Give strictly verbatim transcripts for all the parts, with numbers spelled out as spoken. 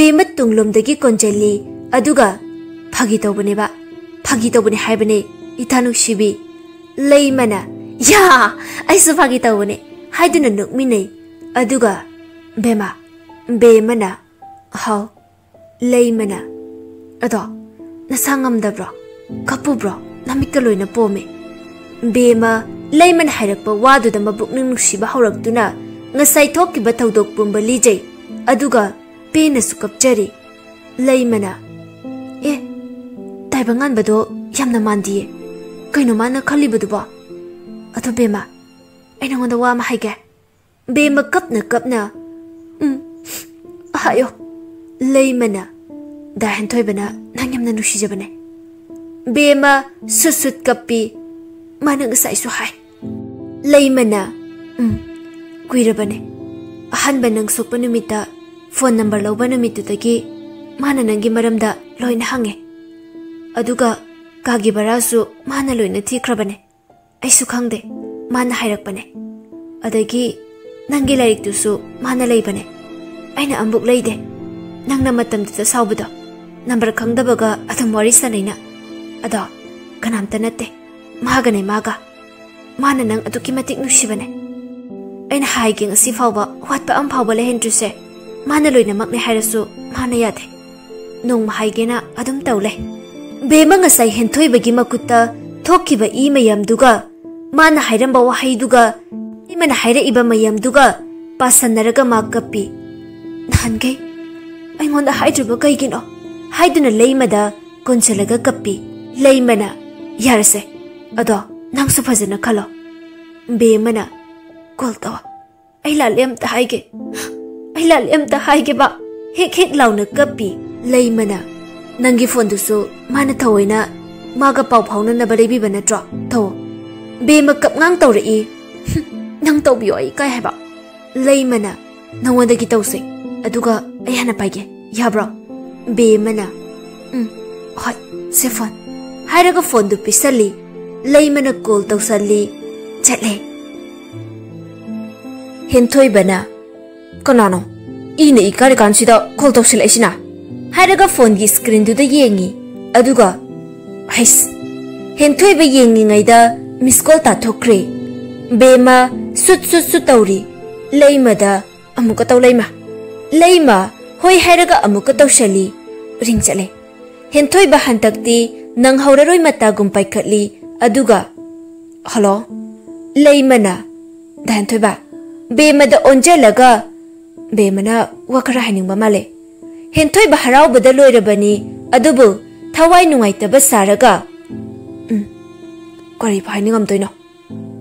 ꯕꯦꯝꯃ ꯇꯨꯡꯂꯣꯝꯗꯒꯤ ꯀꯣꯟꯁꯤꯜꯂꯤ, ꯑꯗꯨꯒ ꯐꯥꯒꯤ ꯇꯧꯕꯅꯦꯕ꯫ ꯐꯥꯒꯤ ꯇꯧꯕꯅꯦ ꯍꯥꯏꯕꯅꯦ, ꯏꯊꯥ ꯅꯨꯡꯁꯤꯕꯤ꯫ ꯂꯩꯃꯅ, "ꯌꯥ, ꯑꯩꯁꯨ ꯐꯥꯒꯤ ꯇꯧꯕꯅꯦ" ꯍꯥꯏꯗꯨꯅ ꯅꯣꯛꯃꯤꯟꯅꯩ꯫ ꯑꯗꯨꯒ ꯕꯦꯝꯃ, ꯕꯦꯝꯃꯅ, "ꯍꯥꯎ?" ꯂꯩꯃꯅ, "ꯑꯗꯣ, ꯅꯁꯥ ꯉꯝꯗꯕ꯭ꯔꯣ? ꯀꯞꯄꯨꯕ꯭ꯔꯣ? ꯅꯃꯤꯠꯀ ꯂꯣꯏꯅ ꯄꯣꯝꯃꯦ꯫" ꯕꯦꯝꯃ, ꯂꯩꯃꯅ ꯍꯥꯏꯔꯛꯄ ꯋꯥꯗꯨꯗ ꯃꯕꯨꯛꯅꯤꯡ ꯅꯨꯡꯁꯤꯕ ꯍꯧꯔꯛꯇꯨꯅ ꯉꯁꯥꯏ ꯊꯣꯛꯈꯤꯕ ꯊꯧꯗꯣꯛ ꯄꯨꯝꯕ ꯂꯤꯖꯩ, ꯑꯗꯨꯒ ꯄꯦꯟꯅꯁꯨ ꯀꯞꯆꯔꯤ꯫ ꯂꯩꯃꯅ, "ꯑꯦ, ꯇꯥꯏꯕꯪꯉꯥꯟꯕꯗꯣ ꯌꯥꯝꯅ ꯃꯥꯟꯗꯤꯌꯦ꯫ ꯀꯩꯅꯣ ꯃꯥꯅ ꯈꯜꯂꯤꯕꯗꯨꯕꯣ? ꯑꯗꯣ ꯕꯦꯝꯃ, ꯑꯩ ꯅꯉꯣꯟꯗ ꯋꯥ ꯑꯃ ꯍꯥꯏꯒꯦ꯫" ꯕꯦꯝꯃ ꯀꯞꯅ ꯀꯞꯅ, "ꯎꯝ, ꯍꯥꯏꯌꯣ꯫" ꯂꯩꯃꯅ, "ꯗꯥ ꯍꯦꯟꯊꯣꯏꯕꯅ ꯅꯪ ꯌꯥꯝꯅ ꯅꯨꯡꯁꯤꯖꯕꯅꯦ꯫" ꯕꯦꯝꯃ ꯁꯨꯠ ꯁꯨꯠ ꯀꯞꯄꯤ꯫ "ꯃꯥꯅ ꯉꯁꯥꯏꯁꯨ ꯍꯥꯏ꯫" ꯂꯩꯃꯅ, "ꯎꯝ, ꯀꯨꯏꯔꯕꯅꯦ꯫ ꯑꯍꯥꯟꯕ ꯅꯪ ꯁꯣꯛꯄ ꯅꯨꯃꯤꯠꯇ ꯐꯣꯟ ꯅꯝꯕꯔ ꯂꯧꯕ ꯅꯨꯃꯤꯠꯇꯨꯗꯒꯤ ꯃꯥꯅ ꯅꯪꯒꯤ ꯃꯔꯝꯗ ꯂꯣꯏꯅ ꯍꯪꯉꯦ꯫ ꯑꯗꯨꯒ ꯀꯥꯒꯤ ꯚꯔꯥꯁꯨ ꯃꯥꯅ ꯂꯣꯏꯅ ꯊꯤꯈ꯭ꯔꯕꯅꯦ꯫ ꯑꯩꯁꯨ ꯈꯪꯗꯦ, ꯃꯥꯅ ꯍꯥꯏꯔꯛꯄꯅꯦ꯫ ꯑꯗꯒꯤ ꯅꯪꯒꯤ ꯂꯥꯏꯔꯤꯛꯇꯨꯁꯨ ꯃꯥꯅ ꯂꯩꯕꯅꯦ꯫ ꯑꯩꯅ ꯑꯃꯨꯛ ꯂꯩꯗꯦ꯫ ꯅꯪꯅ ꯃꯇꯝꯗꯨꯗ ꯁꯥꯎꯕꯗꯣ, ꯅꯝꯕꯔ ꯈꯪꯗꯕꯒ ꯑꯗꯨꯝ ꯋꯥꯔꯤ ꯁꯥꯟꯅꯩꯅ꯫ ꯑꯗꯣ ꯀꯅꯥꯝꯇ ꯅꯠꯇꯦ, ꯃꯥꯒꯅꯦ, ꯃꯥꯒ꯫ ꯃꯥꯅ ꯅꯪ ꯑꯗꯨꯛꯀꯤ ꯃꯇꯤꯛ ꯅꯨꯡꯁꯤꯕꯅꯦ꯫ ꯑꯩꯅ ꯍꯥꯏꯒꯦ, ꯉꯁꯤ ꯐꯥꯎꯕ ꯋꯥꯠꯄ ꯑꯃ ꯐꯥꯎꯕ ꯂꯩꯍꯟꯗ꯭ꯔꯤꯁꯦ꯫ ꯃꯥꯅ ꯂꯣꯏꯅꯃꯛꯅꯦ ꯍꯥꯏꯔꯁꯨ ꯃꯥꯅ ꯌꯥꯗꯦ꯫ ꯅꯣꯡꯃ ꯍꯥꯏꯒꯦꯅ ꯑꯗꯨꯝ ꯇꯧ ꯂꯩ꯫" ꯕꯦꯝꯃ ꯉꯁꯥꯏ ꯍꯦꯟꯊꯣꯏꯕꯒꯤ ꯃꯈꯨꯠꯇ ꯊꯣꯛꯈꯤꯕ ꯏ ꯃꯌꯥꯝꯗꯨꯒ, ꯃꯥꯅ ꯍꯥꯏꯔꯝꯕ ꯋꯥꯍꯩꯗꯨꯒ, ꯂꯩꯃꯅ ꯍꯥꯏꯔꯛꯏꯕ ꯃꯌꯥꯝꯗꯨꯒ ꯄꯥꯁꯟꯅꯔꯒ ꯃꯥ ꯀꯞꯄꯤ꯫ "ꯅꯍꯥꯟꯈꯩ ꯑꯩꯉꯣꯟꯗ ꯍꯥꯏꯗ꯭ꯔꯤꯕ ꯀꯩꯒꯤꯅꯣ?" ꯍꯥꯏꯗꯨꯅ ꯂꯩꯃꯗ ꯀꯣꯟꯁꯤꯜꯂꯒ ꯀꯞꯄꯤ꯫ ꯂꯩꯃꯅ, "ꯌꯥꯔꯁꯦ, ꯑꯗꯣ ꯅꯪꯁꯨ ꯐꯖꯅ ꯈꯜꯂꯣ꯫" ꯕꯦꯝꯃꯅ, "ꯀꯣꯜ ꯇꯧ꯫ ꯑꯩ ꯂꯥꯜꯂꯦ ꯑꯝꯇ ꯍꯥꯏꯒꯦ꯫ ꯑꯩ ꯂꯥꯜꯂꯦ ꯑꯝꯇ ꯍꯥꯏꯒꯦꯕ꯫" ꯍꯤꯛ ꯍꯤꯛ ꯂꯥꯎꯅ ꯀꯞꯄꯤ ꯂꯩꯃꯅ꯫ "ꯅꯪꯒꯤ ꯐꯣꯟꯗꯨꯁꯨ ꯃꯥꯅ ꯊꯑꯣꯏꯅ ꯃꯥꯒ ꯄꯥꯎ ꯐꯥꯎꯅꯅꯕ ꯂꯩꯕꯤꯕ ꯅꯠꯇ꯭ꯔꯣ? ꯊꯧꯑꯣ꯫" ꯕꯦꯝꯃ ꯀꯞꯉꯥꯡ ꯇꯧꯔꯛꯏ꯫ "ꯅꯪ ꯇꯧꯕꯤꯌꯣ, ꯑꯩ ꯏꯀꯥꯏ ꯍꯥꯏꯕ꯫" ꯂꯩꯃꯅ, "ꯅꯉꯣꯟꯗꯒꯤ ꯇꯧꯁꯦ, ꯑꯗꯨꯒ ꯑꯩ ꯍꯥꯟꯅ ꯄꯥꯏꯒꯦ, ꯌꯥꯕ꯭ꯔꯣ?" ꯕꯦꯝꯃꯅ, "ꯎꯝ, ꯍꯣꯏ, ꯁꯦ ꯐꯣꯟ꯫" ꯍꯥꯏꯔꯒ ꯐꯣꯟꯗꯨ ꯄꯤꯁꯜꯂꯤ꯫ ꯂꯩꯃꯅ ꯀꯣꯜ ꯇꯧꯁꯜꯂꯤ꯫ ꯆꯠꯂꯦ꯫ ꯍꯦꯟꯊꯣꯏꯕꯅ, "ꯀꯅꯥꯅꯣ? ꯏꯅ ꯏꯀꯥꯏꯔꯀꯥꯟꯁꯤꯗ ꯀꯣꯜ ꯇꯧꯁꯤꯜꯂꯛꯏꯁꯤꯅ?" ꯍꯥꯏꯔꯒ ꯐꯣꯟꯒꯤ ꯁ꯭ꯀ꯭ꯔꯤꯟꯗꯨꯗ ꯌꯦꯡꯉꯤ꯫ ꯑꯗꯨꯒ, ꯍꯩꯁ! ꯍꯦꯟꯊꯣꯏꯕ ꯌꯦꯡꯉꯤꯉꯩꯗ ꯃꯤꯁ ꯀꯣꯜ ꯇꯥꯊꯣꯛꯈ꯭ꯔꯦ꯫ ꯕꯦꯝꯃ ꯁꯨꯠ ꯁꯨꯠ ꯁꯨꯠ ꯇꯧꯔꯤ꯫ ꯂꯩꯃꯗ ꯑꯃꯨꯛꯀ ꯇꯧ, ꯂꯩꯃ꯫ ꯂꯩꯃ ꯍꯣꯏ ꯍꯥꯏꯔꯒ ꯑꯃꯨꯛꯀ ꯇꯧꯁꯜꯂꯤ꯫ ꯔꯤꯡ ꯆꯠꯂꯦ꯫ ꯍꯦꯟꯊꯣꯏꯕ ꯍꯟꯗꯛꯇꯤ ꯅꯪꯍꯧꯔꯔꯣꯏ ꯃꯇꯥꯒꯨꯝ ꯄꯥꯏꯈꯠꯂꯤ꯫ ꯑꯗꯨꯒ, "ꯍꯜꯂꯣ?" ꯂꯩꯃꯅ, "ꯗꯥ ꯍꯦꯟꯊꯣꯏꯕ?" ꯕꯦꯝꯃꯗ ꯑꯣꯟꯖꯜꯂꯒ, ꯕꯦꯝꯃꯅ ꯋꯥ ꯈꯔ ꯍꯥꯏꯅꯤꯡꯕ ꯃꯥꯜꯂꯦ꯫ ꯍꯦꯟꯊꯣꯏꯕ ꯍꯔꯥꯎꯕꯗ ꯂꯣꯏꯔꯕꯅꯤ, ꯑꯗꯨꯕꯨ ꯊꯋꯥꯏ ꯅꯨꯡꯉꯥꯏꯇꯕ ꯁꯥꯔꯒ, "ꯎꯝ, ꯀꯔꯤꯕꯨ ꯍꯥꯏꯅꯤꯡꯉꯝꯗꯣꯏꯅꯣ?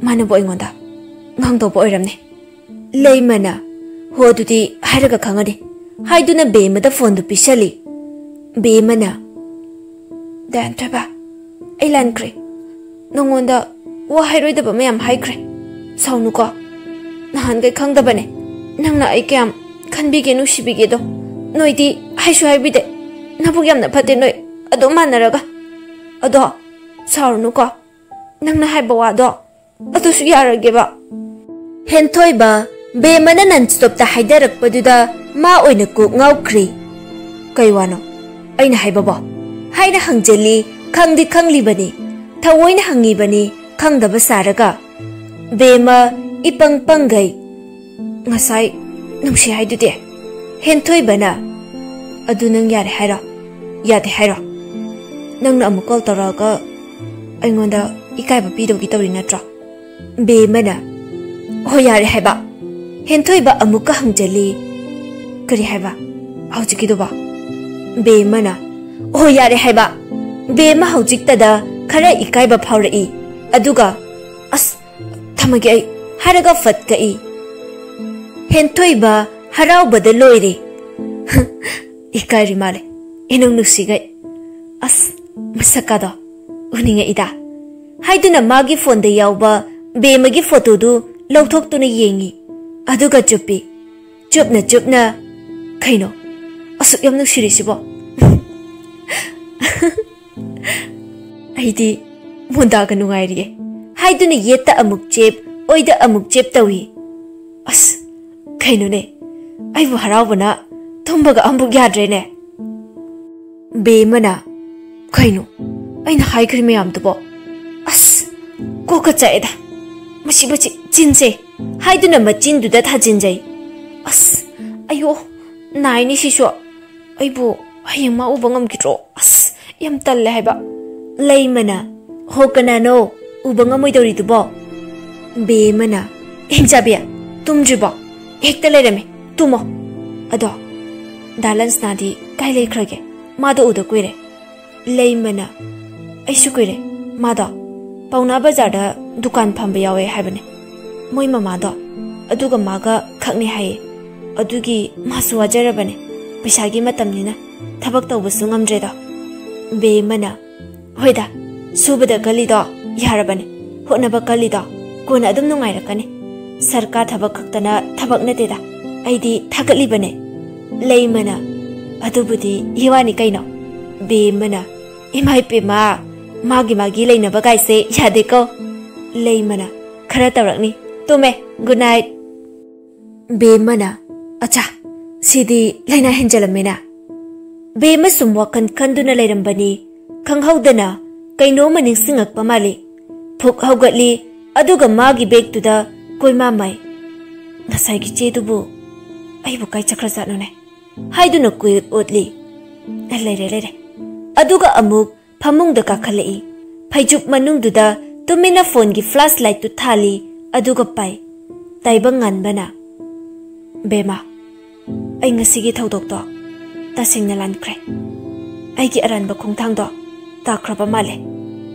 ꯃꯥꯅꯕꯨ ꯑꯩꯉꯣꯟꯗ ꯉꯥꯡꯗꯧꯕ ꯑꯣꯏꯔꯝꯅꯤ꯫" ꯂꯩꯃꯅ, "ꯍꯣ, ꯑꯗꯨꯗꯤ ꯍꯥꯏꯔꯒ ꯈꯪꯉꯅꯤ" ꯍꯥꯏꯗꯨꯅ ꯕꯦꯝꯃꯗ ꯐꯣꯟꯗꯨ ꯄꯤꯁꯜꯂꯤ꯫ ꯕꯦꯝꯃꯅ, "ꯗꯥ ꯍꯦꯟꯊꯣꯏꯕ, ꯑꯩ ꯂꯥꯟꯈ꯭ꯔꯦ꯫ ꯅꯉꯣꯟꯗ ꯋꯥ ꯍꯥꯏꯔꯣꯏꯗꯕ ꯃꯌꯥꯝ ꯍꯥꯏꯈ꯭ꯔꯦ꯫ ꯁꯥꯎꯅꯨꯀꯣ꯫ ꯅꯍꯥꯟꯈꯩ ꯈꯪꯗꯕꯅꯦ ꯅꯪꯅ ꯑꯩ ꯀꯌꯥꯝ ꯈꯟꯕꯤꯒꯦ, ꯅꯨꯡꯁꯤꯕꯤꯒꯦꯗꯣ꯫ ꯅꯣꯏꯗꯤ ꯍꯥꯏꯁꯨ ꯍꯥꯏꯕꯤꯗꯦ꯫ ꯅꯕꯨꯛ ꯌꯥꯝꯅ ꯐꯠꯇꯦ ꯅꯣꯏ ꯑꯗꯨꯝ ꯃꯥꯟꯅꯔꯒ꯫ ꯑꯗꯣ ꯁꯥꯎꯔꯨꯅꯨꯀꯣ꯫ ꯅꯪꯅ ꯍꯥꯏꯕ ꯋꯥꯗꯣ ꯑꯗꯨꯁꯨ ꯌꯥꯔꯒꯦꯕ꯫" ꯍꯦꯟꯊꯣꯏꯕ ꯕꯦꯝꯃꯅ ꯅꯟ ꯁ꯭ꯇꯣꯞꯇ ꯍꯥꯏꯗꯔꯛꯄꯗꯨꯗ ꯃꯥ ꯑꯣꯏꯅ ꯀꯣꯛ ꯉꯥꯎꯈ꯭ꯔꯦ꯫ "ꯀꯩ ꯋꯥꯅꯣ ꯑꯩꯅ ꯍꯥꯏꯕꯕꯣ?" ꯍꯥꯏꯅ ꯍꯪꯖꯜꯂꯤ꯫ ꯈꯪꯗꯤ ꯈꯪꯂꯤꯕꯅꯤ, ꯊꯑꯣꯏꯅ ꯍꯪꯉꯤꯕꯅꯤ, ꯈꯪꯗꯕ ꯁꯥꯔꯒ꯫ ꯕꯦꯝꯃ ꯏꯄꯪ ꯄꯪꯒꯩ, "ꯉꯁꯥꯏ ꯅꯨꯡꯁꯤ ꯍꯥꯏꯗꯨꯗꯤ?" ꯍꯦꯟꯊꯣꯏꯕꯅ, "ꯑꯗꯨ ꯅꯪ ꯌꯥꯔꯦ ꯍꯥꯏꯔꯣ? ꯌꯥꯗꯦ ꯍꯥꯏꯔꯣ? ꯅꯪꯅ ꯑꯃꯨꯛ ꯀꯣꯜ ꯇꯧꯔꯛꯑꯒ ꯑꯩꯉꯣꯟꯗ ꯏꯀꯥꯏꯕ ꯄꯤꯗꯧꯒꯤ ꯇꯧꯔꯤ ꯅꯠꯇ꯭ꯔꯣ?" ꯕꯦꯝꯃꯅ, "ꯍꯣꯏ, ꯌꯥꯔꯦ ꯍꯥꯏꯕ꯫" ꯍꯦꯟꯊꯣꯏꯕ ꯑꯃꯨꯛꯀ ꯍꯪꯖꯜꯂꯤ, "ꯀꯔꯤ ꯍꯥꯏꯕ ꯍꯧꯖꯤꯛꯀꯤꯗꯨꯕꯣ?" ꯕꯦꯝꯃꯅ, "ꯍꯣꯏ, ꯌꯥꯔꯦ ꯍꯥꯏꯕ꯫" ꯕꯦꯝꯃ ꯍꯧꯖꯤꯛꯇꯗ ꯈꯔ ꯏꯀꯥꯏꯕ ꯐꯥꯎꯔꯛꯏ꯫ ꯑꯗꯨꯒ, "ꯑꯁ, ꯊꯝꯃꯒꯦ ꯑꯩ" ꯍꯥꯏꯔꯒ ꯐꯠ ꯀꯛꯏ꯫ ꯍꯦꯟꯊꯣꯏꯕ ꯍꯔꯥꯎꯕꯗ ꯂꯣꯏꯔꯦ꯫ ꯏꯀꯥꯏꯔꯤ ꯃꯥꯜꯂꯦ, ꯏꯅꯨꯡ ꯅꯨꯡꯁꯤꯈꯩ꯫ ꯑꯁ, ꯃꯁꯛꯀꯗꯣ ꯎꯅꯤꯡꯉꯛꯏꯗ꯫ ꯍꯥꯏꯗꯨꯅ ꯃꯥꯒꯤ ꯐꯣꯟꯗ ꯌꯥꯎꯕ ꯕꯦꯝꯃꯒꯤ ꯐꯣꯇꯣꯗꯨ ꯂꯧꯊꯣꯛꯇꯨꯅ ꯌꯦꯡꯉꯤ꯫ ꯑꯗꯨꯒ ꯆꯨꯞꯄꯤ꯫ ꯆꯨꯞꯅ ꯆꯨꯞꯅ, "ꯀꯩꯅꯣ ꯑꯁꯨꯛ ꯌꯥꯝ ꯅꯨꯡꯁꯤꯔꯤꯁꯤꯕꯣ?" "ꯑꯩꯗꯤ ꯃꯣꯟꯗꯥꯒ ꯅꯨꯡꯉꯥꯏꯔꯤꯌꯦ" ꯍꯥꯏꯗꯨꯅ ꯌꯦꯠꯇ ꯑꯃꯨꯛ ꯆꯦꯞ, ꯑꯣꯏꯗ ꯑꯃꯨꯛ ꯆꯦꯞ ꯇꯧꯏ꯫ "ꯑꯁ, ꯀꯩꯅꯣꯅꯦ, ꯑꯩꯕꯨ ꯍꯔꯥꯎꯕꯅ ꯇꯨꯝꯕꯒ ꯑꯃꯨꯛ ꯌꯥꯗ꯭ꯔꯦꯅꯦ"꯫ ꯕꯦꯝꯃꯅ, "ꯀꯩꯅꯣ ꯑꯩꯅ ꯍꯥꯏꯈ꯭ꯔꯤ ꯃꯌꯥꯝꯗꯨꯕꯣ? ꯑꯁ, ꯀꯣꯛꯀ ꯆꯥꯛꯑꯦꯗ꯫ ꯃꯁꯤ, ꯃꯁꯤ ꯆꯤꯟꯁꯦ" ꯍꯥꯏꯗꯨꯅ ꯃꯆꯤꯟꯗꯨꯗ ꯊꯥꯖꯤꯟꯖꯩ꯫ "ꯑꯁ, ꯑꯌꯣ, ꯅꯥꯏꯅꯤ ꯁꯤꯁꯨ꯫ ꯑꯩꯕꯨ ꯍꯌꯦꯡ ꯃꯥ ꯎꯕ ꯉꯝꯈꯤꯗ꯭ꯔꯣ? ꯑꯁ, ꯌꯥꯝ ꯇꯜꯂꯦ ꯍꯥꯏꯕ"꯫ ꯂꯩꯃꯅ, "ꯍꯣ, ꯀꯅꯥꯅꯣ ꯎꯕ ꯉꯝꯃꯣꯏꯗꯧꯔꯤꯗꯨꯕꯣ?" ꯕꯦꯝꯃꯅ, "ꯍꯤꯡꯆꯥꯕꯤ, ꯇꯨꯝꯗ꯭ꯔꯤꯕꯣ? ꯍꯦꯛꯇ ꯂꯩꯔꯝꯃꯦ, ꯇꯨꯝꯃꯣ꯫ ꯑꯗꯣ, ꯗꯥ ꯂꯟꯁꯅꯥꯗꯤ ꯀꯥꯏ ꯂꯩꯈ꯭ꯔꯒꯦ? ꯃꯥꯗꯣ ꯎꯗ ꯀꯨꯏꯔꯦ"꯫ ꯂꯩꯃꯅ, "ꯑꯩꯁꯨ ꯀꯨꯏꯔꯦ꯫ ꯃꯥꯗꯣ ꯄꯥꯎꯅꯥ ꯕꯖꯥꯔꯗ ꯗꯨꯀꯥꯟ ꯐꯝꯕ ꯌꯥꯎꯋꯦ ꯍꯥꯏꯕꯅꯦ꯫ ꯃꯣꯏ ꯃꯃꯥꯗꯣ ꯑꯗꯨꯒ ꯃꯥꯒ ꯈꯛꯅꯦ ꯍꯥꯏꯌꯦ꯫ ꯑꯗꯨꯒꯤ ꯃꯥꯁꯨ ꯋꯥꯖꯔꯕꯅꯦ꯫ ꯄꯩꯁꯥꯒꯤ ꯃꯇꯝꯅꯤꯅ ꯊꯕꯛ ꯇꯧꯕꯁꯨ ꯉꯝꯗ꯭ꯔꯦꯗꯣ"꯫ ꯕꯦꯝꯃꯅ, "ꯍꯣꯏꯗ, ꯁꯨꯕꯗ ꯀꯜꯂꯤꯗꯣ ꯌꯥꯔꯕꯅꯦ꯫ ꯍꯣꯠꯅꯕ ꯀꯜꯂꯤꯗꯣ ꯀꯣꯟꯅ ꯑꯗꯨꯝ ꯅꯨꯡꯉꯥꯏꯔꯛꯀꯅꯤ꯫ ꯁꯔꯀꯥꯔ ꯊꯕꯛ ꯈꯛꯇꯅ ꯊꯕꯛ ꯅꯠꯇꯦꯗ꯫ ꯑꯩꯗꯤ ꯊꯥꯒꯠꯂꯤꯕꯅꯦ"꯫ ꯂꯩꯃꯅ, "ꯑꯗꯨꯕꯨꯗꯤ ꯏꯋꯥꯅꯤ ꯀꯩꯅꯣ"꯫ ꯕꯦꯝꯃꯅ, "ꯏꯃꯥ ꯏꯄꯦꯝꯃ, ꯃꯥꯒꯤ ꯃꯥꯒꯤ ꯂꯩꯅꯕ ꯀꯥꯏꯁꯦ ꯌꯥꯗꯦꯀꯣ"꯫ ꯂꯩꯃꯅ, "ꯈꯔ ꯇꯧꯔꯛꯅꯤ꯫ ꯇꯨꯝꯃꯦ꯫ Good night". ꯕꯦꯝꯃꯅ, "ꯑꯆꯥ, ꯁꯤꯗꯤ ꯂꯥꯏꯅꯥ ꯍꯦꯟꯖꯜꯂꯝꯃꯦꯅ"꯫ ꯕꯦꯝꯃ ꯁꯨꯝ ꯋꯥꯈꯜ ꯈꯟꯗꯨꯅ ꯂꯩꯔꯝꯕꯅꯤ꯫ ꯈꯪꯍꯧꯗꯅ ꯀꯩꯅꯣꯝꯃ ꯅꯤꯡꯁꯤꯡꯉꯛꯄ ꯃꯥꯜꯂꯤ꯫ ꯐꯨꯛ ꯍꯧꯒꯠꯂꯤ, ꯑꯗꯨꯒ ꯃꯥꯒꯤ ꯕꯦꯒꯇꯨꯗ ꯀꯣꯏꯃꯥ ꯃꯥꯏ꯫ "ꯉꯁꯥꯏꯒꯤ ꯆꯦꯗꯨꯕꯨ ꯑꯩꯕꯨ ꯀꯥꯏ ꯆꯠꯈ꯭ꯔꯖꯥꯠꯅꯣꯅꯦ?" ꯍꯥꯏꯗꯨꯅ ꯀꯨꯏ ꯑꯣꯠꯂꯤ꯫ "ꯂꯩꯔꯦ, ꯂꯩꯔꯦ"꯫ ꯑꯗꯨꯒ ꯑꯃꯨꯛ ꯐꯃꯨꯡꯗ ꯀꯥꯈꯠꯂꯛꯏ꯫ ꯐꯩꯖꯨꯞ ꯃꯅꯨꯡꯗꯨꯗ ꯇꯨꯃꯤꯟꯅ ꯐꯣꯟꯒꯤ ꯐ꯭ꯂꯥꯁ ꯂꯥꯏꯠꯇꯨ ꯊꯥꯜꯂꯤ, ꯑꯗꯨꯒ ꯄꯥꯏ꯫ ꯇꯥꯏꯕꯪ ꯉꯥꯟꯕꯅ, "ꯕꯦꯝꯃ, ꯑꯩ ꯉꯁꯤꯒꯤ ꯊꯧꯗꯣꯛꯇꯣ ꯇꯁꯦꯡꯅ ꯂꯥꯟꯈ꯭ꯔꯦ꯫ ꯑꯩꯒꯤ ꯑꯔꯥꯟꯕ ꯈꯣꯡꯊꯥꯡꯗꯣ ꯇꯥꯈ꯭ꯔꯕ ꯃꯥꯜꯂꯦ꯫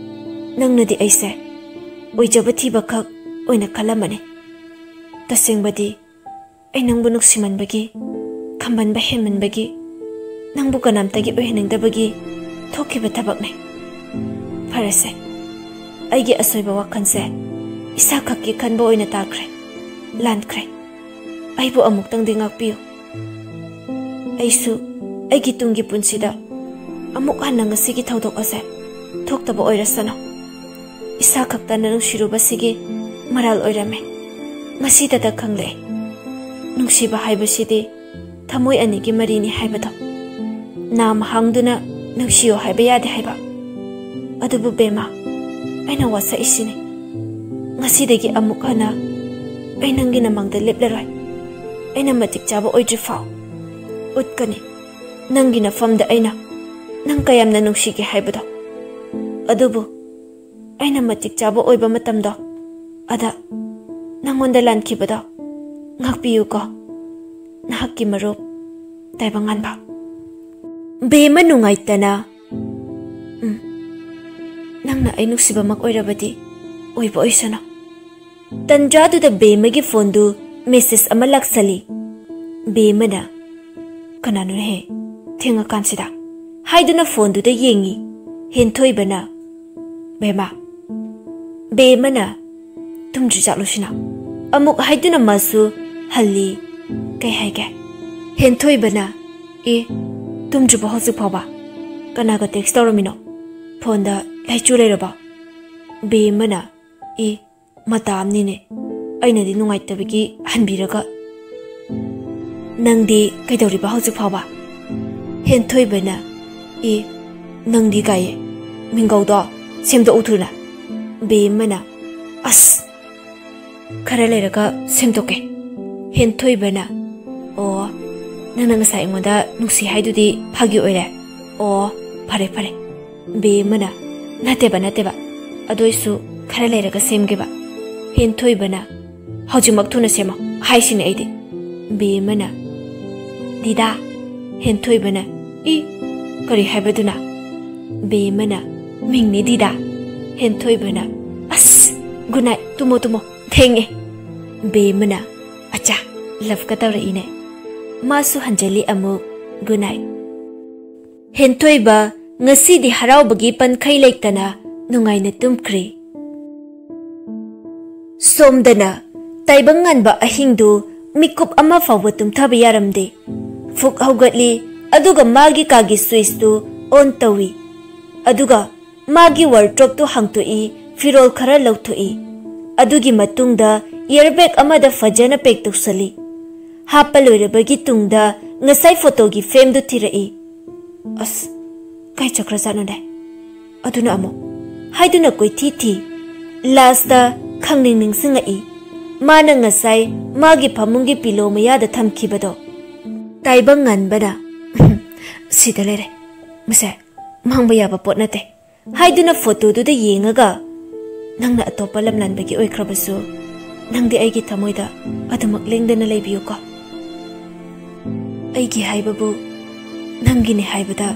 ꯅꯪꯅꯗꯤ ꯑꯩꯁꯦ ꯑꯣꯏꯖꯕ ꯊꯤꯕꯈꯛ ꯑꯣꯏꯅ ꯈꯜꯂꯝꯃꯅꯤ꯫ ꯇꯁꯦꯡꯕꯗꯤ ꯑꯩ ꯅꯪꯕꯨ ꯅꯨꯡꯁꯤꯃꯟꯕꯒꯤ ꯑꯃꯟꯕ ꯍꯦꯟꯃꯟꯕꯒꯤ, ꯅꯪꯕꯨ ꯀꯅꯥꯝꯇꯒꯤ ꯑꯣꯏꯍꯟꯅꯤꯡꯗꯕꯒꯤ ꯊꯣꯛꯈꯤꯕ ꯊꯕꯛꯅꯦ꯫ ꯐꯔꯦꯁꯦ, ꯑꯩꯒꯤ ꯑꯁꯣꯏꯕ ꯋꯥꯈꯜꯁꯦ ꯏꯁꯥ ꯈꯛꯀꯤ ꯈꯟꯕ ꯑꯣꯏꯅ ꯇꯥꯈ꯭ꯔꯦ꯫ ꯂꯥꯟꯈ꯭ꯔꯦ꯫ ꯑꯩꯕꯨ ꯑꯃꯨꯛꯇꯪꯗꯤ ꯉꯥꯛꯄꯤꯌꯨ꯫ ꯑꯩꯁꯨ ꯑꯩꯒꯤ ꯇꯨꯡꯒꯤ ꯄꯨꯟꯁꯤꯗ ꯑꯃꯨꯛ ꯍꯟꯅ ꯉꯁꯤꯒꯤ ꯊꯧꯗꯣꯛ ꯑꯁꯦ ꯊꯣꯛꯇꯕ ꯑꯣꯏꯔꯁꯅꯨ꯫ ꯏꯁꯥ ꯈꯛꯇꯅ ꯅꯨꯡꯁꯤꯔꯨꯕꯁꯤꯒꯤ ꯃꯔꯥꯜ ꯑꯣꯏꯔꯝꯃꯦ꯫ ꯉꯁꯤꯗꯇ ꯈꯪꯂꯛꯑꯦ, ꯅꯨꯡꯁꯤꯕ ꯍꯥꯏꯕꯁꯤꯗꯤ ꯊꯃꯣꯏ ꯑꯅꯤꯒꯤ ꯃꯔꯤꯅꯤ ꯍꯥꯏꯕꯗꯣ꯫ ꯅꯥꯝ ꯍꯥꯡꯗꯨꯅ ꯅꯨꯡꯁꯤꯌꯣ ꯍꯥꯏꯕ ꯌꯥꯗꯦ ꯍꯥꯏꯕ꯫ ꯑꯗꯨꯕꯨ ꯕꯦꯝꯃ, ꯑꯩꯅ ꯋꯥꯁꯛꯏꯁꯤꯅꯤ꯫ ꯉꯁꯤꯗꯒꯤ ꯑꯃꯨꯛ ꯍꯟꯅ ꯑꯩ ꯅꯪꯒꯤ ꯅꯃꯥꯡꯗ ꯂꯦꯞꯂꯔꯣꯏ꯫ ꯑꯩꯅ ꯃꯇꯤꯛ ꯆꯥꯕ ꯑꯣꯏꯗ꯭ꯔꯤ ꯐꯥꯎ ꯎꯠꯀꯅꯤ ꯅꯪꯒꯤ ꯅꯐꯝꯗ ꯑꯩꯅ ꯅꯪ ꯀꯌꯥꯝꯅ ꯅꯨꯡꯁꯤꯒꯦ ꯍꯥꯏꯕꯗꯣ꯫ ꯑꯗꯨꯕꯨ ꯑꯩꯅ ꯃꯇꯤꯛ ꯆꯥꯕ ꯑꯣꯏꯕ ꯃꯇꯝꯗꯣ, ꯑꯗ ꯅꯪꯉꯣꯟꯗ ꯂꯥꯟꯈꯤꯕꯗꯣ ꯉꯥꯛꯄꯤꯌꯨꯀꯣ꯫ ꯅꯍꯥꯛꯀꯤ ꯃꯔꯨꯞ, ꯇꯥꯏꯕꯪꯉꯥꯟꯕ꯫ ꯕꯦꯝꯃ ꯅꯨꯡꯉꯥꯏꯇꯅ, "ꯎꯝ, ꯅꯪꯅ ꯑꯩ ꯅꯨꯡꯁꯤꯕꯃꯛ ꯑꯣꯏꯔꯕꯗꯤ ꯑꯣꯏꯕ ꯑꯣꯏꯁꯅꯨ꯫" ꯇꯟꯖꯥꯗꯨꯗ ꯕꯦꯝꯃꯒꯤ ꯐꯣꯟꯗꯨ ꯃꯦꯁꯦꯖ ꯑꯃ ꯂꯥꯛꯁꯜꯂꯤ꯫ ꯕꯦꯝꯃꯅ, "ꯀꯅꯥꯅꯣꯍꯦ, ꯊꯦꯡꯉꯀꯥꯟꯁꯤꯗ?" ꯍꯥꯏꯗꯨꯅ ꯐꯣꯟꯗꯨꯗ ꯌꯦꯡꯉꯤ꯫ ꯍꯦꯟꯊꯣꯏꯕꯅ, "ꯕꯦꯝꯃ, ꯕꯦꯝꯃꯅ ꯇꯨꯝꯗ꯭ꯔꯤ ꯖꯥꯠꯂꯣ ꯁꯤꯅ?" ꯑꯃꯨꯛ ꯍꯥꯏꯗꯨꯅ ꯃꯥꯁꯨ ꯍꯜꯂꯤ꯫ "ꯀꯩ ꯍꯥꯏꯒꯦ?" ꯍꯦꯟꯊꯣꯏꯕꯅ, "ꯑꯦ, ꯇꯨꯝꯗ꯭ꯔꯤꯕꯣ ꯍꯧꯖꯤꯛ ꯐꯥꯎꯕ? ꯀꯅꯥꯒ ꯇꯦꯛꯁ ꯇꯧꯔꯝꯃꯤꯅꯣ? ꯐꯣꯟꯗ ꯂꯩꯆꯨ ꯂꯩꯔꯕꯣ?" ꯕꯦꯝꯃꯅ, "ꯑꯦ, ꯃꯇꯥ ꯑꯃꯅꯤꯅꯦ, ꯑꯩꯅꯗꯤ ꯅꯨꯡꯉꯥꯏꯇꯕꯒꯤ ꯍꯟꯕꯤꯔꯒ꯫ ꯅꯪꯗꯤ ꯀꯩꯗꯧꯔꯤꯕ ꯍꯧꯖꯤꯛ ꯐꯥꯎꯕ?" ꯍꯦꯟꯊꯣꯏꯕꯅ, "ꯑꯦ, ꯅꯪꯗꯤ ꯀꯥꯏꯌꯦ, ꯃꯤꯡꯒꯧꯗꯣ ꯁꯦꯝꯗꯣꯛꯎ ꯊꯨꯅ꯫" ꯕꯦꯝꯃꯅ, "ꯑꯁ, ꯈꯔ ꯂꯩꯔꯒ ꯁꯦꯝꯗꯣꯛꯀꯦ꯫" ꯍꯦꯟꯊꯣꯏꯕꯅ, "ꯑꯣ, ꯅꯪꯅ ꯉꯁꯥꯏ ꯑꯩꯉꯣꯟꯗ ꯅꯨꯡꯁꯤ ꯍꯥꯏꯗꯨꯗꯤ ꯐꯥꯒꯤ ꯑꯣꯏꯔꯦ? ꯑꯣ, ꯐꯔꯦ, ꯐꯔꯦ꯫" ꯕꯦꯝꯃꯅ, "ꯅꯠꯇꯦꯕ, ꯅꯠꯇꯦꯕ, ꯑꯗꯨ ꯑꯣꯏꯁꯨ ꯈꯔ ꯂꯩꯔꯒ ꯁꯦꯝꯒꯦꯕ꯫" ꯍꯦꯟꯊꯣꯏꯕꯅ, "ꯍꯧꯖꯤꯛꯃꯛ ꯊꯨꯅ ꯁꯦꯝꯃꯣ ꯍꯥꯏꯁꯤꯅꯦ ꯑꯩꯗꯤ꯫" ꯕꯦꯝꯃꯅ, "ꯗꯤꯗꯥ꯫" ꯍꯦꯟꯊꯣꯏꯕꯅ, "ꯏ, ꯀꯔꯤ ꯍꯥꯏꯕꯗꯨꯅ?" ꯕꯦꯝꯃꯅ, "ꯃꯤꯡꯅꯤ ꯗꯤꯗꯥ꯫" ꯍꯦꯟꯊꯣꯏꯕꯅ, "ꯑꯁ, ꯒꯨꯗ ꯅꯥꯏꯠ, ꯇꯨꯝꯃꯣ, ꯇꯨꯝꯃꯣ, ꯊꯦꯡꯉꯦ꯫" ꯕꯦꯝꯃꯅ, "ꯑꯆꯥ, ꯂꯞꯀ ꯇꯧꯔꯛꯏꯅꯦ꯫" ꯃꯥꯁꯨ ꯍꯟꯖꯤꯜꯂꯤ ꯑꯃꯨꯛ꯫ Good night꯫ ꯍꯦꯟꯊꯣꯏꯕ ꯉꯁꯤꯗꯤ ꯍꯔꯥꯎꯕꯒꯤ ꯄꯟꯈꯩ ꯂꯩꯇꯅ ꯅꯨꯡꯉꯥꯏꯅ ꯇꯨꯝꯈ꯭ꯔꯦ꯫ ꯁꯣꯝꯗꯅ ꯇꯥꯏꯕꯪ ꯉꯥꯟꯕ ꯑꯍꯤꯡꯗꯨ ꯃꯤꯀꯨꯞ ꯑꯃ ꯐꯥꯎꯕ ꯇꯨꯝꯊꯕ ꯌꯥꯔꯝꯗꯦ꯫ ꯐꯨꯛ ꯍꯧꯒꯠꯂꯤ, ꯑꯗꯨꯒ ꯃꯥꯒꯤ ꯀꯥꯒꯤ switchꯇꯨ on ꯇꯧꯏ꯫ ꯑꯗꯨꯒ ꯃꯥꯒꯤ wardrobeꯇꯨ ꯍꯥꯡꯇꯣꯛꯏ, ꯐꯤꯔꯣꯜ ꯈꯔ ꯂꯧꯊꯣꯛꯏ꯫ ꯑꯗꯨꯒꯤ ꯃꯇꯨꯡꯗ airbag ꯑꯃꯗ ꯐꯖꯅ pack ꯇꯧꯁꯜꯂꯤ꯫ ꯍꯥꯞꯄ ꯂꯣꯏꯔꯕꯒꯤ ꯇꯨꯡꯗ ꯉꯁꯥꯏ photoꯒꯤ frameꯗꯨ ꯊꯤꯔꯛꯏ꯫ "ꯑꯁ, ꯀꯥꯏ ꯆꯠꯈ꯭ꯔꯖꯥꯠꯅꯣꯅꯦ?" ꯑꯗꯨꯅ ꯑꯃꯨꯛ ꯍꯥꯏꯗꯨꯅ ꯀꯣꯏꯊꯤ ꯊꯤ꯫ Lastꯇ ꯈꯪꯅꯤꯡ ꯅꯤꯡꯁꯤꯡꯉꯛꯏ, ꯃꯥꯅ ꯉꯁꯥꯏ ꯃꯥꯒꯤ ꯐꯃꯨꯡꯒꯤ pillow ꯃꯌꯥꯗ ꯊꯝꯈꯤꯕꯗꯣ꯫ ꯇꯥꯏꯕꯪ ꯉꯥꯟꯕꯅ, "ꯁꯤꯗ ꯂꯩꯔꯦ꯫ ꯃꯁꯦ ꯃꯥꯡꯕ ꯌꯥꯕ ꯄꯣꯠ ꯅꯠꯇꯦ" ꯍꯥꯏꯗꯨꯅ photoꯗꯨꯗ ꯌꯦꯡꯉꯒ, "ꯅꯪꯅ ꯑꯇꯣꯞꯄ ꯂꯝꯂꯥꯟꯕꯒꯤ ꯑꯣꯏꯈ꯭ꯔꯕꯁꯨ, ꯅꯪꯗꯤ ꯑꯩꯒꯤ ꯊꯃꯣꯏꯗ ꯑꯗꯨꯃꯛ ꯂꯦꯡꯗꯅ ꯂꯩꯕꯤꯌꯨꯀꯣ꯫ ꯑꯩꯒꯤ ꯍꯥꯏꯕꯕꯨ ꯅꯪꯒꯤꯅꯤ ꯍꯥꯏꯕꯗ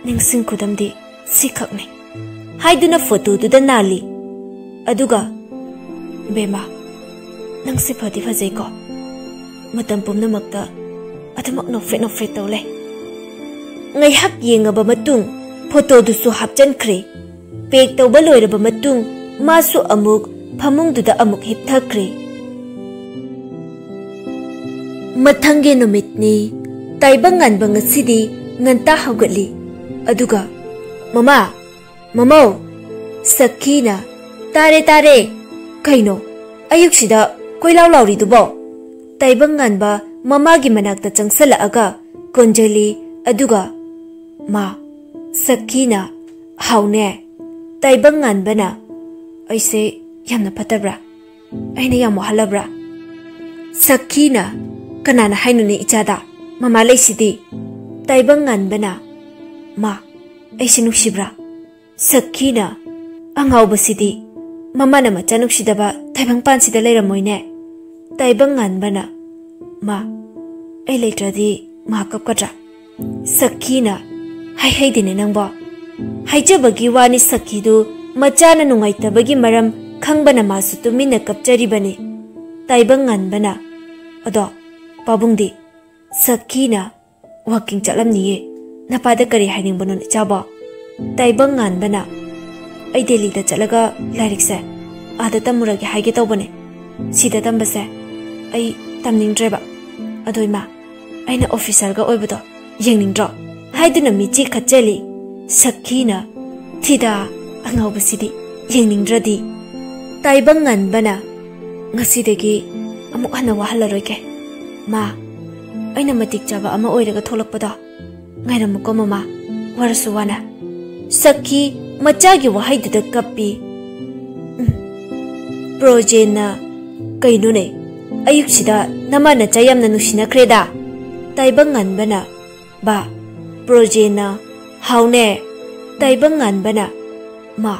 ꯅꯤꯡꯁꯤꯡ ꯈꯨꯗꯝꯗꯤ ꯁꯤꯈꯛꯅꯤ" ꯍꯥꯏꯗꯨꯅ photoꯗꯨꯗ ꯅꯥꯜꯂꯤ꯫ ꯑꯗꯨꯒ, "ꯕꯦꯃꯥ, ꯅꯪꯁꯦ ꯐꯗꯤ ꯐꯖꯩꯀꯣ꯫ ꯃꯇꯝ ꯄꯨꯝꯅꯃꯛꯇ ꯑꯗꯨꯃꯛ ꯅꯣꯛꯐꯦꯠ ꯅꯣꯛꯐꯦꯠ ꯇꯧ ꯂꯩ"꯫ ꯉꯥꯏꯍꯥꯛ ꯌꯦꯡꯉꯕ ꯃꯇꯨꯡ photoꯗꯨꯁꯨ ꯍꯥꯞꯆꯟꯈ꯭ꯔꯦ꯫ Pack ꯇꯧꯕ ꯂꯣꯏꯔꯕ ꯃꯇꯨꯡ ꯃꯥꯁꯨ ꯑꯃꯨꯛ ꯐꯃꯨꯡꯗꯨꯗ ꯑꯃꯨꯛ ꯍꯤꯞꯊꯈ꯭ꯔꯦ꯫ ꯃꯊꯪꯒꯤ ꯅꯨꯃꯤꯠꯅꯤ꯫ ꯇꯥꯏꯕꯪ ꯉꯥꯟꯕ ꯉꯁꯤꯗꯤ ꯉꯟꯇꯥ ꯍꯧꯒꯠꯂꯤ꯫ ꯑꯗꯨꯒ, "ꯃꯃꯥ, ꯃꯃꯧ!" ꯁꯈꯤꯅ, "ꯇꯥꯔꯦ, ꯇꯥꯔꯦ꯫ ꯀꯩꯅꯣ ꯑꯌꯨꯛꯁꯤꯗ ꯀꯣꯏꯂꯥꯎ ꯂꯥꯎꯔꯤꯗꯨꯕꯣ?" ꯇꯥꯏꯕꯪ ꯉꯥꯟꯕ ꯃꯃꯥꯒꯤ ꯃꯅꯥꯛꯇ ꯆꯪꯁꯜꯂꯛꯑꯒ ꯀꯣꯟꯖꯜꯂꯤ꯫ ꯑꯗꯨꯒ, "ꯃꯥ"꯫ ꯁꯈꯤꯅ, "ꯍꯥꯎꯅꯦ"꯫ ꯇꯥꯏꯕꯪ ꯉꯥꯟꯕꯅ, "ꯑꯩꯁꯦ ꯌꯥꯝꯅ ꯐꯠꯇꯕ꯭ꯔꯥ? ꯑꯩꯅ ꯌꯥꯝ ꯋꯥꯍꯜꯂꯕ꯭ꯔꯥ?" ꯁꯈꯤꯅ, "ꯀꯅꯥꯅ ꯍꯥꯏꯅꯣꯅꯦ ꯏꯆꯥꯗ? ꯃꯃꯥ ꯂꯩꯁꯤꯗꯤ"꯫ ꯇꯥꯏꯕꯪ ꯉꯥꯟꯕꯅ, "ꯃꯥ, ꯑꯩꯁꯦ ꯅꯨꯡꯁꯤꯕ꯭ꯔꯥ?" ꯁꯈꯤꯅ, "ꯑꯉꯥꯎꯕꯁꯤꯗꯤ, ꯃꯃꯥꯅ ꯃꯆꯥ ꯅꯨꯡꯁꯤꯗꯕ ꯇꯥꯏꯕꯪꯄꯥꯟꯁꯤꯗ ꯂꯩꯔꯝꯃꯣꯏꯅꯦ"꯫ ꯇꯥꯏꯕꯪ ꯉꯥꯟꯕꯅ, "ꯃꯥ, ꯑꯩ ꯂꯩꯇ꯭ꯔꯗꯤ ꯃꯥ ꯀꯞꯀꯗ꯭ꯔꯥ?" ꯁꯈꯤꯅ, "ꯍꯥꯏꯍꯩꯗꯦꯅꯦ ꯅꯪꯕꯣ꯫ ꯍꯥꯏꯖꯕꯒꯤ ꯋꯥꯅꯤ, ꯁꯈꯤꯗꯨ ꯃꯆꯥꯅ ꯅꯨꯡꯉꯥꯏꯇꯕꯒꯤ ꯃꯔꯝ ꯈꯪꯕꯅ ꯃꯥꯁꯨ ꯇꯨꯃꯤꯟꯅ ꯀꯞꯆꯔꯤꯕꯅꯤ"꯫ ꯇꯥꯏꯕꯪ ꯉꯥꯟꯕꯅ, "ꯑꯗꯣ ꯄꯥꯕꯨꯡꯗꯤ?" ꯁꯛꯈꯤꯅ, "ꯋꯥꯀꯤꯡ ꯆꯠꯂꯝꯅꯤꯌꯦ꯫ ꯅꯄꯥꯗ ꯀꯔꯤ ꯍꯥꯏꯅꯤꯡꯕꯅꯣ ꯏꯆꯥꯕꯣ?" ꯇꯥꯏꯕꯪ ꯉꯥꯟꯕꯅ, "ꯑꯩ ꯗꯦꯜꯂꯤꯗ ꯆꯠꯂꯒ ꯂꯥꯏꯔꯤꯛꯁꯦ ꯑꯥꯗ ꯇꯝꯃꯨꯔꯒꯦ ꯍꯥꯏꯒꯦ ꯇꯧꯕꯅꯦ꯫ ꯁꯤꯗ ꯇꯝꯕꯁꯦ ꯑꯩ ꯇꯝꯅꯤꯡꯗ꯭ꯔꯦꯕ꯫ ꯑꯗꯣ ꯏꯃꯥ, ꯑꯩꯅ ꯑꯣꯐꯤꯁꯔꯒ ꯑꯣꯏꯕꯗꯣ ꯌꯦꯡꯅꯤꯡꯗ꯭ꯔꯣ?" ꯍꯥꯏꯗꯨꯅ ꯃꯤꯠꯆꯤ ꯈꯠꯆꯜꯂꯤ ꯁꯛꯈꯤꯅ꯫ "ꯊꯤꯗꯥ, ꯑꯉꯥꯎꯕꯁꯤꯗꯤ ꯌꯦꯡꯅꯤꯡꯗ꯭ꯔꯗꯤ?" ꯇꯥꯏꯕꯪ ꯉꯥꯟꯕꯅ, "ꯉꯁꯤꯗꯒꯤ ꯑꯃꯨꯛ ꯍꯟꯅ ꯋꯥꯍꯜꯂꯔꯣꯏꯒꯦ꯫ ꯃꯥ, ꯑꯩꯅ ꯃꯇꯤꯛ ꯆꯥꯕ ꯑꯃ ꯑꯣꯏꯔꯒ ꯊꯣꯛꯂꯛꯄꯗꯣ ꯉꯥꯏꯔꯝꯃꯨꯀꯣ ꯃꯃꯥ, ꯋꯥꯔꯁꯨ ꯋꯥꯅ꯫" ꯁꯛꯈꯤ ꯃꯆꯥꯒꯤ ꯋꯥꯍꯩꯗꯨꯗ ꯀꯞꯄꯤ꯫ "ꯎꯝ, ꯄ꯭ꯔꯣꯖꯦꯟꯅ, ꯀꯩꯅꯣꯅꯦ, ꯑꯌꯨꯛꯁꯤꯗ ꯅꯃꯥ ꯅꯆꯥ ꯌꯥꯝꯅ ꯅꯨꯡꯁꯤꯅꯈ꯭ꯔꯦꯗ?" ꯇꯥꯏꯕꯪ ꯉꯥꯟꯕꯅ, "ꯕꯥ, ꯄ꯭ꯔꯣꯖꯦꯟꯅ?" "ꯍꯥꯎꯅꯦ꯫" ꯇꯥꯏꯕꯪ ꯉꯥꯟꯕꯅ, "ꯃꯥ,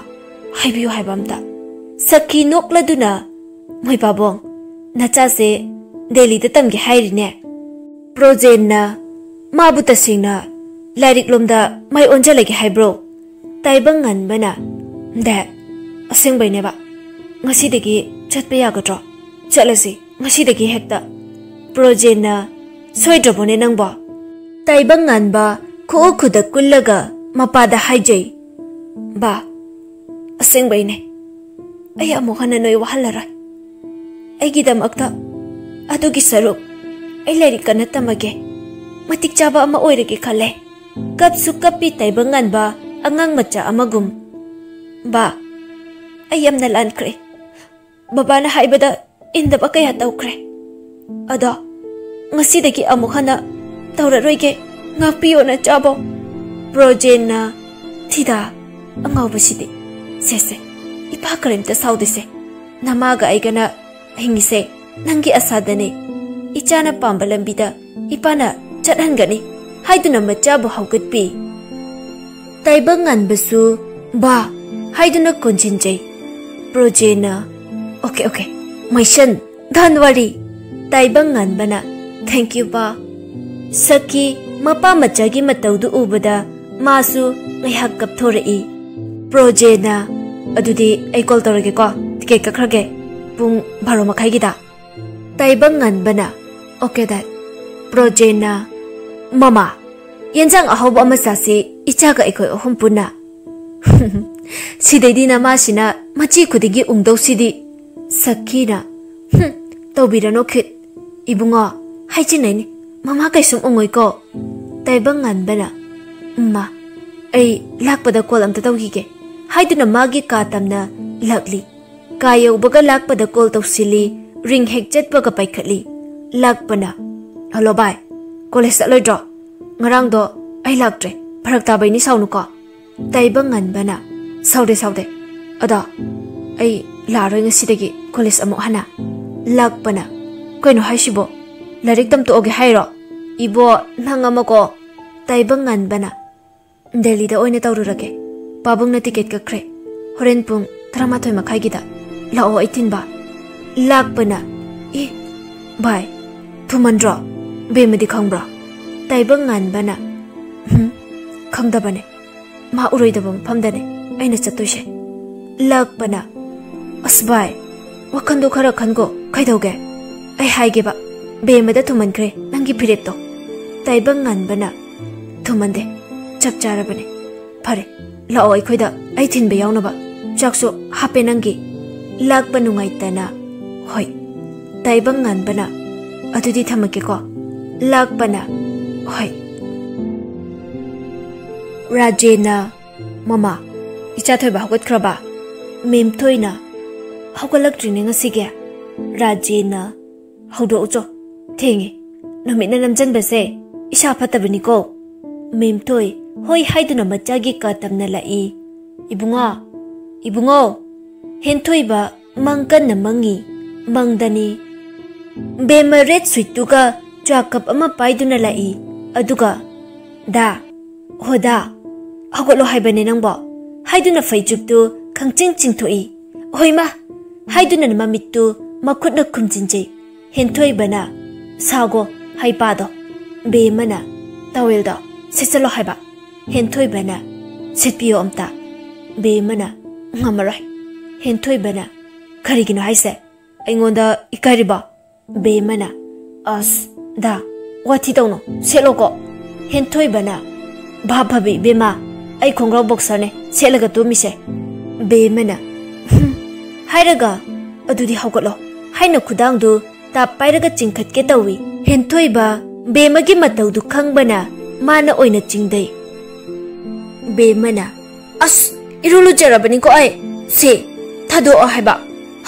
ꯍꯥꯏꯕꯤꯌꯨ ꯍꯥꯏꯕ ꯑꯝꯇ꯫" ꯁꯛꯈꯤ ꯅꯣꯛꯂꯗꯨꯅ, "ꯃꯣꯏ ꯄꯥꯕꯣꯡ, ꯅꯆꯥꯁꯦ ꯗꯦꯜꯂꯤꯗ ꯇꯝꯒꯦ ꯍꯥꯏꯔꯤꯅꯦ?" ꯄ꯭ꯔꯣꯖꯦꯟꯅ, "ꯃꯥꯕꯨ ꯇꯁꯦꯡꯅ ꯂꯥꯏꯔꯤꯛ ꯂꯣꯝꯗ ꯃꯥꯏ ꯑꯣꯟꯁꯤꯜꯂꯒꯦ ꯍꯥꯏꯕ꯭ꯔꯣ?" ꯇꯥꯏꯕꯪ ꯉꯥꯟꯕꯅ, "ꯗꯦ, ꯑꯁꯦꯡꯕꯩꯅꯦꯕ꯫ ꯉꯁꯤꯗꯒꯤ ꯆꯠꯄ ꯌꯥꯒꯗ꯭ꯔꯣ? ꯆꯠꯂꯁꯤ ꯉꯁꯤꯗꯒꯤ ꯍꯦꯛꯇ꯫" ꯄ꯭ꯔꯣꯖꯦꯟꯅ, "ꯁꯣꯏꯗ꯭ꯔꯕꯣꯅꯦ ꯅꯪꯕꯣ?" ꯇꯥꯏꯕꯪ ꯉꯥꯟꯕ ꯈꯨꯎ ꯈꯨꯗ ꯀꯨꯜꯂꯒ ꯃꯄꯥꯗ ꯍꯥꯏꯖꯩ, "ꯕꯥ, ꯑꯁꯦꯡꯕꯩꯅꯦ꯫ ꯑꯩ ꯑꯃꯨꯛ ꯍꯟꯅ ꯅꯣꯏ ꯋꯥꯍꯜꯂꯔꯣꯏ꯫ ꯑꯩꯒꯤꯗꯃꯛꯇ ꯑꯗꯨꯒꯤ ꯁꯔꯨꯛ ꯑꯩ ꯂꯥꯏꯔꯤꯛ ꯀꯟꯅ ꯇꯝꯃꯒꯦ꯫ ꯃꯇꯤꯛ ꯆꯥꯕ ꯑꯃ ꯑꯣꯏꯔꯒꯦ ꯈꯜꯂꯦ꯫" ꯀꯞꯁꯨ ꯀꯞꯄꯤ ꯇꯥꯏꯕꯪ ꯉꯥꯟꯕ ꯑꯉꯥꯡ ꯃꯆꯥ ꯑꯃꯒꯨꯝ꯫ "ꯕꯥ, ꯑꯩ ꯌꯥꯝꯅ ꯂꯥꯟꯈ꯭ꯔꯦ꯫ ꯕꯕꯥꯅ ꯍꯥꯏꯕꯗ ꯏꯟꯗꯕ ꯀꯌꯥ ꯇꯧꯈ꯭ꯔꯦ꯫ ꯑꯗꯣ ꯉꯁꯤꯗꯒꯤ ꯑꯃꯨꯛ ꯍꯟꯅ ꯇꯧꯔꯔꯣꯏꯒꯦ꯫ ꯉꯥꯛꯄꯤꯌꯣ ꯅꯆꯥꯕꯣ꯫" ꯄ꯭ꯔꯣꯖꯦꯟꯅ, "ꯊꯤꯗꯥ, ꯑꯉꯥꯎꯕꯁꯤꯗꯤ꯫ ꯁꯦ, ꯁꯦ, ꯏꯄꯥ ꯀꯔꯤꯝꯇ ꯁꯥꯎꯗꯦꯁꯦ꯫ ꯅꯃꯥꯒ ꯑꯩꯒꯅ ꯍꯤꯡꯉꯤꯁꯦ ꯅꯪꯒꯤ ꯑꯁꯥꯗꯅꯦ꯫ ꯏꯆꯥꯅ ꯄꯥꯝꯕ ꯂꯝꯕꯤꯗ ꯏꯄꯥꯅ ꯆꯠꯍꯟꯒꯅꯤ" ꯍꯥꯏꯗꯨꯅ ꯃꯆꯥꯕꯨ ꯍꯧꯒꯠꯄꯤ꯫ ꯇꯥꯏꯕꯪ ꯉꯥꯟꯕꯁꯨ "ꯕꯥ" ꯍꯥꯏꯗꯨꯅ ꯀꯣꯟꯁꯤꯟꯖꯩ꯫ ꯄ꯭ꯔꯣꯖꯦꯅ, "Okay, okay, my son, don't worry." ꯇꯥꯏꯕꯪ ꯉꯥꯟꯕꯅ, "Thank you, ꯕꯥ꯫" ꯁꯛꯈꯤ ꯃꯄꯥ ꯃꯆꯥꯒꯤ ꯃꯇꯧꯗꯨ ꯎꯕꯗ ꯃꯥꯁꯨ ꯉꯥꯏꯍꯥꯛ ꯀꯞꯊꯣꯔꯛꯏ꯫ ꯄ꯭ꯔꯣꯖꯦꯅ, "ꯑꯗꯨꯗꯤ ꯑꯩ call ꯇꯧꯔꯒꯦꯀꯣ, ticket ꯀꯛꯈ꯭ꯔꯒꯦ, ꯄꯨꯡ ꯕꯥꯔꯣ ꯃꯈꯥꯏꯒꯤꯗ꯫" ꯇꯥꯏꯕꯪ ꯉꯥꯟꯕꯅ, "Okay, dad." ꯔꯣꯖꯦꯟꯅ, "ꯃꯃꯥ, ꯌꯦꯟꯖꯥꯡ ꯑꯍꯥꯎꯕ ꯑꯃ ꯆꯥꯁꯤ, ꯏꯆꯥꯒ ꯑꯩꯈꯣꯏ ꯑꯍꯨꯝ ꯄꯨꯟꯅ꯫" "ꯁꯤꯗꯩꯗꯤ ꯅꯃꯥꯁꯤꯅ ꯃꯆꯤ ꯈꯨꯗꯤꯡꯒꯤ ꯎꯪꯗꯧꯁꯤꯗꯤ꯫" ꯁꯈꯤꯅ, "ꯍꯨꯝ, ꯇꯧꯕꯤꯔꯅꯣ ꯈꯤꯠ꯫ ꯏꯕꯨꯡꯉꯣ, ꯍꯥꯏꯖꯤꯟꯅꯩꯅꯤ, ꯃꯃꯥ ꯀꯩꯁꯨꯝ ꯎꯪꯉꯣꯏꯀꯣ꯫" ꯇꯥꯏꯕꯪ ꯉꯥꯟꯕꯅ, "ꯃꯥ, ꯑꯩ ꯂꯥꯛꯄꯗ ꯀꯣꯜ ꯑꯝꯇ ꯇꯧꯈꯤꯒꯦ" ꯍꯥꯏꯗꯨꯅ ꯃꯥꯒꯤ ꯀꯥ ꯇꯝꯅ ꯂꯥꯛꯂꯤ꯫ ꯀꯥ ꯌꯧꯕꯒ ꯂꯥꯛꯄꯗ ꯀꯣꯜ ꯇꯧꯁꯤꯜꯂꯤ꯫ ꯔꯤꯡ ꯍꯦꯛ ꯆꯠꯄꯒ ꯄꯥꯏꯈꯠꯂꯤ꯫ ꯂꯥꯛꯄꯅ, "ꯍꯜꯂꯣ ꯚꯥꯏ, ꯀꯣꯂꯦꯖ ꯆꯠꯂꯣꯏꯗ꯭ꯔꯣ? ꯉꯔꯥꯡꯗꯣ ꯑꯩ ꯂꯥꯛꯇ꯭ꯔꯦ, ꯐꯔꯛ ꯇꯥꯕꯩꯅꯤ, ꯁꯥꯎꯅꯨꯀꯣ꯫" ꯇꯥꯏꯕꯪ ꯉꯥꯟꯕꯅ, "ꯁꯥꯎꯗꯦ, ꯁꯥꯎꯗꯦ꯫ ꯑꯗꯣ ꯑꯩ ꯂꯥꯛꯑꯔꯣꯏ ꯉꯁꯤꯗꯒꯤ ꯀꯣꯂꯦꯖ ꯑꯃꯨꯛ ꯍꯟꯅ꯫" ꯂꯥꯛꯄꯅ, "ꯀꯩꯅꯣ ꯍꯥꯏꯁꯤꯕꯣ? ꯂꯥꯏꯔꯤꯛ ꯇꯝꯊꯣꯛꯑꯒꯦ ꯍꯥꯏꯔꯣ? ꯏꯕꯣ, ꯅꯪ ꯑꯃꯀꯣ꯫" ꯇꯥꯏꯕꯪ ꯉꯥꯟꯕꯅ, "ꯗꯦꯜꯂꯤꯗ ꯑꯣꯏꯅ ꯇꯧꯔꯨꯔꯒꯦ꯫ ꯄꯥꯕꯨꯡꯅ ꯇꯤꯀꯦꯠ ꯀꯛꯈ꯭ꯔꯦ꯫ ꯍꯣꯔꯦꯟ ꯄꯨꯡ ꯇꯔꯥꯃꯥꯊꯣꯏ ꯃꯈꯥꯏꯒꯤꯗ ꯂꯥꯛꯑꯣ, ꯑꯩ ꯊꯤꯟꯕ꯫" ꯂꯥꯛꯄꯅ, "ꯑꯦ, ꯚꯥꯏ, ꯊꯨꯃꯟꯗ꯭ꯔꯣ? ꯕꯦꯝꯃꯗꯤ ꯈꯪꯕ꯭ꯔꯣ?" ꯇꯥꯏꯕꯪ ꯉꯥꯟꯕꯅ, "ꯎꯝ, ꯈꯪꯗꯕꯅꯦ꯫ ꯃꯥ ꯎꯔꯣꯏꯗꯕ ꯃꯐꯝꯗꯅꯦ ꯑꯩꯅ ꯆꯠꯇꯣꯏꯁꯦ꯫" ꯂꯥꯛꯄꯅ, "ꯑꯁ ꯚꯥꯏ, ꯋꯥꯈꯟꯗꯣ ꯈꯔ ꯈꯟꯒꯣ, ꯀꯩꯗꯧꯒꯦ? ꯑꯩ ꯍꯥꯏꯒꯦꯕ, ꯕꯦꯝꯃꯗ ꯊꯨꯃꯟꯈ꯭ꯔꯦ ꯅꯪꯒꯤ ꯐꯤꯔꯦꯞꯇꯣ꯫" ꯇꯥꯏꯕꯪ ꯉꯥꯟꯕꯅ, "ꯊꯨꯃꯟꯗꯦ, ꯆꯞ ꯆꯥꯔꯕꯅꯦ꯫ ꯐꯔꯦ, ꯂꯥꯛꯑꯣ ꯑꯩꯈꯣꯏꯗ, ꯑꯩ ꯊꯤꯟꯕ ꯌꯥꯎꯅꯕ꯫ ꯆꯥꯛꯁꯨ ꯍꯥꯞꯄꯦ ꯅꯪꯒꯤ꯫" ꯂꯥꯛꯄ ꯅꯨꯡꯉꯥꯏꯇꯅ, "ꯍꯣꯏ꯫" ꯇꯥꯏꯕꯪ ꯉꯥꯟꯕꯅ, "ꯑꯗꯨꯗꯤ ꯊꯝꯃꯒꯦꯀꯣ꯫" ꯂꯥꯛꯄꯅ, "ꯍꯣꯏ꯫" ꯔꯥꯖꯦꯟꯅ, "ꯃꯃꯥ, ꯏꯆꯥ ꯊꯣꯏꯕ ꯍꯧꯒꯠꯈ꯭ꯔꯕ?" ꯃꯦꯝꯊꯣꯏꯅ, "ꯍꯧꯒꯠꯂꯛꯇ꯭ꯔꯤꯅꯦ ꯉꯁꯤꯒꯤ꯫" ꯔꯥꯖꯦꯟꯅ, "ꯍꯧꯗꯣꯛꯎꯆꯣ, ꯊꯦꯡꯉꯦ꯫ ꯅꯨꯃꯤꯠꯅ ꯅꯝꯖꯟꯕꯁꯦ ꯏꯁꯥ ꯐꯠꯇꯕꯅꯤꯀꯣ꯫" ꯃꯦꯝꯊꯣꯏ, "ꯍꯣꯏ" ꯍꯥꯏꯗꯨꯅ ꯃꯆꯥꯒꯤ ꯀꯥ ꯇꯝꯅ ꯂꯥꯛꯏ꯫ "ꯏꯕꯨꯡꯉꯣ, ꯏꯕꯨꯡꯉꯣ!" ꯍꯦꯟꯊꯣꯏꯕ ꯃꯪ ꯀꯟꯅ ꯃꯪꯉꯤ꯫ ꯃꯪꯗꯅꯤ꯫ "ꯕꯦꯝꯃ ꯔꯦꯠ ꯁ꯭ꯋꯤꯠꯇꯨꯒ ꯆꯥ ꯀꯞ ꯑꯃ ꯄꯥꯏꯗꯨꯅ ꯂꯥꯛꯏ꯫ ꯑꯗꯨꯒ, 'ꯗꯥ, ꯍꯣ ꯗꯥ, ꯍꯧꯒꯠꯂꯣ ꯍꯥꯏꯕꯅꯦ ꯅꯪꯕꯣ' ꯍꯥꯏꯗꯨꯅ ꯐꯩꯖꯨꯞꯇꯨ ꯈꯪꯆꯤꯡ ꯆꯤꯡꯊꯣꯛꯏ꯫ 'ꯍꯣꯏ ꯃꯥ' ꯍꯥꯏꯗꯨꯅ ꯃꯃꯤꯠꯇꯨ ꯃꯈꯨꯠꯅ ꯈꯨꯝꯖꯤꯟꯖꯩ꯫ ꯍꯦꯟꯊꯣꯏꯕꯅ, "ꯁꯥꯒꯣ ꯍꯩꯄꯥꯗꯣ"꯫ ꯕꯦꯝꯃꯅ, "ꯇꯥꯋꯦꯜꯗꯣ ꯁꯦꯠꯆꯜꯂꯣ" ꯍꯥꯏꯕ꯫ ꯍꯦꯟꯊꯣꯏꯕꯅ, "ꯁꯦꯠꯄꯤꯌꯣ ꯑꯝꯇ"꯫ ꯕꯦꯝꯃꯅ, "ꯉꯝꯃꯔꯣꯏ"꯫ ꯍꯦꯟꯊꯣꯏꯕꯅ, "ꯀꯔꯤꯒꯤꯅꯣ ꯍꯥꯏꯁꯦ? ꯑꯩꯉꯣꯟꯗ ꯏꯀꯥꯏꯔꯤꯕꯣ?" ꯕꯦꯝꯃꯅ, "ꯑꯁ, ꯗꯥ, ꯋꯥꯊꯤ ꯇꯧꯅꯣ, ꯁꯦꯠꯂꯣꯀꯣ꯫ ꯍꯦꯟꯊꯣꯏꯕꯅ, "ꯚꯥꯞ ꯐꯕꯤ ꯏꯕꯦꯝꯃ, ꯑꯩ ꯈꯣꯡꯒ꯭ꯔꯥꯎ ꯕꯣꯛꯁꯔꯅꯦ ꯁꯦꯠꯂꯒ ꯇꯨꯝꯃꯤꯁꯦ"꯫ ꯕꯦꯝꯃꯅ, "ꯍꯨꯝ" ꯍꯥꯏꯔꯒ "ꯑꯗꯨꯗꯤ ꯍꯧꯒꯠꯂꯣ" ꯍꯥꯏꯅ ꯈꯨꯗꯥꯡꯗꯨ ꯇꯥꯞ ꯄꯥꯏꯔꯒ ꯆꯤꯡꯈꯠꯀꯦ ꯇꯧꯏ꯫ ꯍꯦꯟꯊꯣꯏꯕ ꯕꯦꯝꯃꯒꯤ ꯃꯇꯧꯗꯨ ꯈꯪꯕꯅ ꯃꯥꯅ ꯑꯣꯏꯅ ꯆꯤꯡꯗꯩ꯫ ꯕꯦꯝꯃꯅ, "ꯑꯁ, ꯏꯔꯨ ꯂꯨꯖꯔꯕꯅꯤꯀꯣ ꯑꯩ꯫ ꯁꯦ, ꯊꯥꯗꯣꯛꯑꯣ ꯍꯥꯏꯕ꯫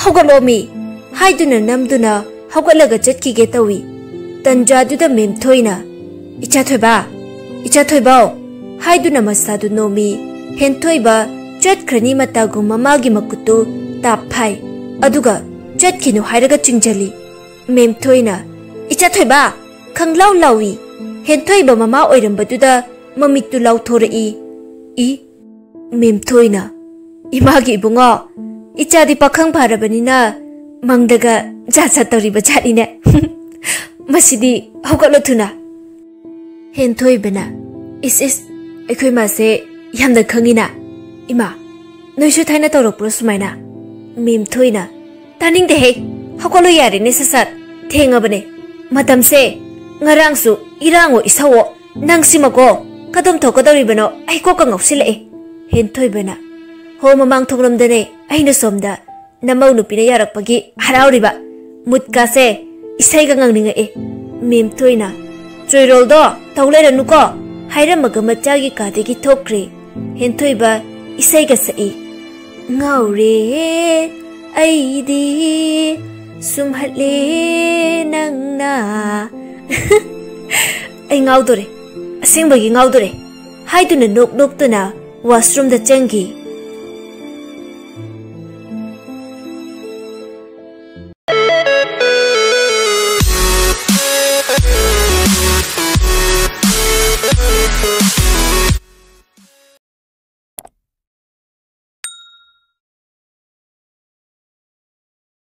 ꯍꯧꯒꯠꯂꯣ ꯃꯤ" ꯍꯥꯏꯗꯨꯅ ꯅꯝꯗꯨꯅ ꯍꯧꯒꯠꯂꯒ ꯆꯠꯈꯤꯒꯦ ꯇꯧꯏ꯫ ꯇꯟꯖꯥꯗꯨꯗ ꯃꯦꯝꯊꯣꯏꯅ, "ꯏꯆꯥ ꯊꯣꯏꯕ, ꯏꯆꯥ ꯊꯣꯏꯕꯧ" ꯍꯥꯏꯗꯨꯅ ꯃꯁꯥꯗꯨ ꯅꯣꯝꯃꯤ꯫ ꯍꯦꯟꯊꯣꯏꯕ ꯆꯠꯈ꯭ꯔꯅꯤ ꯃꯇꯥꯒꯨꯝ ꯃꯃꯥꯒꯤ ꯃꯈꯨꯠꯇꯨ ꯇꯥꯞ ꯐꯥꯏ꯫ ꯑꯗꯨꯒ ꯆꯠꯈꯤꯅꯨ ꯍꯥꯏꯔꯒ ꯆꯤꯡꯖꯜꯂꯤ꯫ ꯃꯦꯝꯊꯣꯏꯅ, "ꯏꯆꯥ ꯊꯣꯏꯕ!" ꯈꯪꯂꯥꯎ ꯂꯥꯎꯏ꯫ ꯍꯦꯟꯊꯣꯏꯕ ꯃꯃꯥ ꯑꯣꯏꯔꯝꯕꯗꯨꯗ ꯃꯃꯤꯠꯇꯨ ꯂꯥꯎꯊꯣꯔꯛꯏ꯫ ꯏ, ꯃꯦꯝꯊꯣꯏꯅ, "ꯏꯃꯥꯒꯤ ꯏꯕꯨꯡꯉꯣ, ꯏꯆꯥꯗꯤ ꯄꯥꯈꯪ ꯐꯥꯔꯕꯅꯤꯅ ꯃꯪꯗꯒ ꯖꯥꯠ ꯖꯥꯠ ꯇꯧꯔꯤꯕ ꯖꯥꯠꯅꯤꯅꯦ꯫ ꯃꯁꯤꯗꯤ ꯍꯧꯒꯠꯂꯣ ꯊꯨꯅ"꯫ ꯍꯦꯟꯊꯣꯏꯕꯅ, "ꯏꯁ ꯏꯁ, ꯑꯩꯈꯣꯏ ꯃꯥꯁꯦ ꯌꯥꯝꯅ ꯈꯪꯉꯤꯅ꯫ ꯏꯃꯥ, ꯅꯣꯏꯁꯨ ꯊꯥꯏꯅ ꯇꯧꯔꯛꯄ꯭ꯔꯣ ꯁꯨꯃꯥꯏꯅ?" ꯃꯦꯝꯊꯣꯏꯅ, "ꯇꯥꯅꯤꯡꯗꯦꯍꯦ, ꯍꯧꯒꯠꯂꯣ ꯌꯥꯔꯦꯅꯦ ꯁꯠ ꯁꯠ, ꯊꯦꯡꯉꯕꯅꯦ꯫ ꯃꯇꯝꯁꯦ ꯉꯔꯥꯡꯁꯨ ꯏꯔꯥꯡꯉꯣ ꯏꯁꯧꯋꯣ, ꯅꯪꯁꯤꯃꯀꯣ ꯀꯗꯣꯝ ꯊꯣꯛꯀꯗꯧꯔꯤꯕꯅꯣ ꯑꯩ ꯀꯣꯛꯀ ꯉꯥꯎꯁꯤꯜꯂꯛꯑꯦ"꯫ ꯍꯦꯟꯊꯣꯏꯕꯅ, "ꯍꯣ, ꯃꯃꯥꯡ ꯊꯣꯡꯂꯣꯝꯗꯅꯦ, ꯑꯩꯅ ꯁꯣꯝꯗ ꯅꯃꯧ ꯅꯨꯄꯤꯅ ꯌꯥꯔꯛꯄꯒꯤ ꯍꯔꯥꯎꯔꯤꯕ꯫ ꯃꯨꯠꯀꯥꯁꯦ ꯏꯁꯩꯒ ꯉꯪꯅꯤꯡꯉꯛꯑꯦ"꯫ ꯃꯦꯝꯊꯣꯏꯅ, "ꯆꯣꯏꯔꯣꯜꯗꯣ ꯇꯧ ꯂꯩꯔꯅꯨꯀꯣ" ꯍꯥꯏꯔꯝꯃꯒ ꯃꯆꯥꯒꯤ ꯀꯥꯗꯒꯤ ꯊꯣꯛꯈ꯭ꯔꯦ꯫ ꯍꯦꯟꯊꯣꯏꯕ ꯏꯁꯩꯒ ꯁꯛꯏ꯫ "ꯉꯥꯎꯔꯦ ꯑꯩꯗꯤ ꯁꯨꯝꯍꯠꯂꯦ ꯅꯪꯅ"꯫ "ꯑꯩ ꯉꯥꯎꯗꯣꯔꯦ, ꯑꯁꯦꯡꯕꯒꯤ ꯉꯥꯎꯗꯣꯔꯦ" ꯍꯥꯏꯗꯨꯅ ꯅꯣꯛ ꯅꯣꯛꯇꯨꯅ ꯋꯥꯁꯔꯨꯝꯗ ꯆꯪꯈꯤ꯫